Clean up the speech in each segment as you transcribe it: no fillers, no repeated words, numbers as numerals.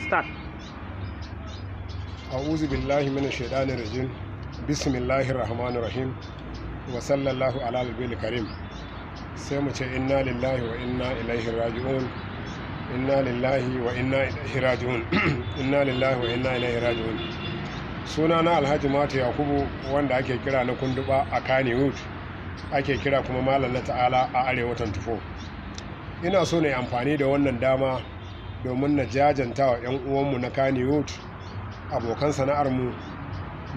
Start. A'udhu billahi minash shaitanir rajim. Bismillahir rahmanir rahim. Wa sallallahu ala nabiyil karim. Sai mu ce inna lillahi wa inna ilaihi raji'un. Inna lillahi wa inna ilaihi raji'un. Inna lillahi wa inna ilaihi raji'un. Sunana Alhaji Matu Yakubu, wanda ake kira na Kunduba a Kannywood, ake kira kuma Malam na Ta'ala a Arewa 24. Ina so na yi amfani da wannan dama domin na jajanta wa 'yan uwanmu na Kannywood, abokan sana'armu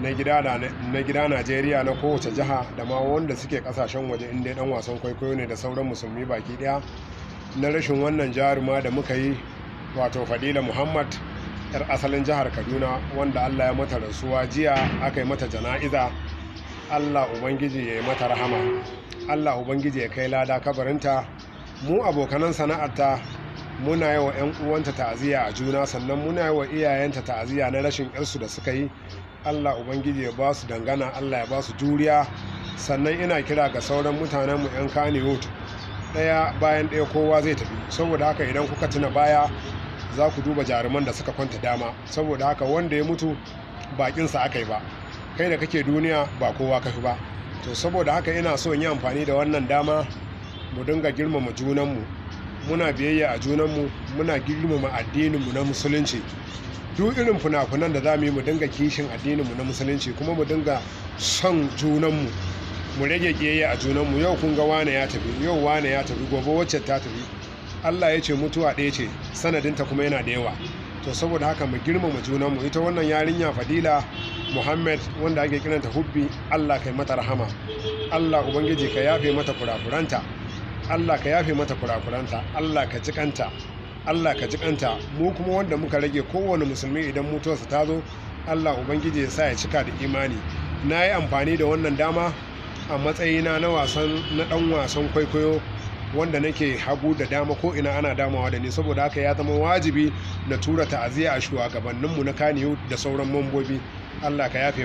na gida Najeriya, na kowace jiha, da ma wanda suke kasashen waje, inda dan wasan kwaikwayo ne, da sauran musulmi baki daya, na rashin wannan jaruma da muka yi, wato Fadila Muhammad, yar asalin jihar Kaduna, wanda Allah ya mata rasuwa jiya aka yi mata jana'iza. Allah Ubangiji ya yi mata rahama, Allah Ubangiji ya kai lada kabarinta. Mu abokanan sana'arta muna yi wa 'yan uwanta ta'aziyya a juna, sannan muna yi wa iyayenta ta'aziyya na rashin yarsu da suka yi. Allah Ubangiji ya ba su dangana, Allah ya ba su juriya. Sannan ina kira ga sauran mutanenmu 'yan Kannywood, ɗaya bayan ɗaya kowa zai tafi. Saboda haka idan kuka tuna baya, za ku duba jaruman da suka kwanta dama. Saboda haka wanda ya mutu bakinsa aka yi ba, kai da kake duniya ba kowa kafi ba. To, saboda haka ina so in yi amfani da wannan dama mu dinga girmama junanmu, muna biyayya a junanmu, muna girmama addininmu na Musulunci. Duk irin fina-finan da za mu yi, mu dinga kishin addininmu na Musulunci, kuma mu dinga son junanmu, mu rage kiyayya a junanmu. Yau kun ga wane ya tafi, yau wane ya tafi, gobe wacce ta tafi. Allah ya ce mutuwa ɗaya ce, sanadinta kuma yana da yawa. To, saboda haka mu girmama junanmu. Ita wannan yarinya Fadila Muhammad, wanda ake kiranta Hubbi, Allah kai mata rahama, Allah Ubangiji ka yafe mata kurakuranta, Allah ka yafe mata kurakuranta, Allah ka jikanta, Allah ka jikanta. Mu kuma wanda muka rage, kowane musulmi idan mutuwarsa ta zo, Allah Ubangiji ya sa ya cika da imani. Na yi amfani da wannan dama a matsayina na wasan na dan wasan kwaikwayo, wanda nake hagu da dama, ko ina ana damawa da ni. Saboda haka ya zama wajibi na tura ta'aziyya a shugabanninmu na Kannywood da sauran mambobi. Allah ka yafe.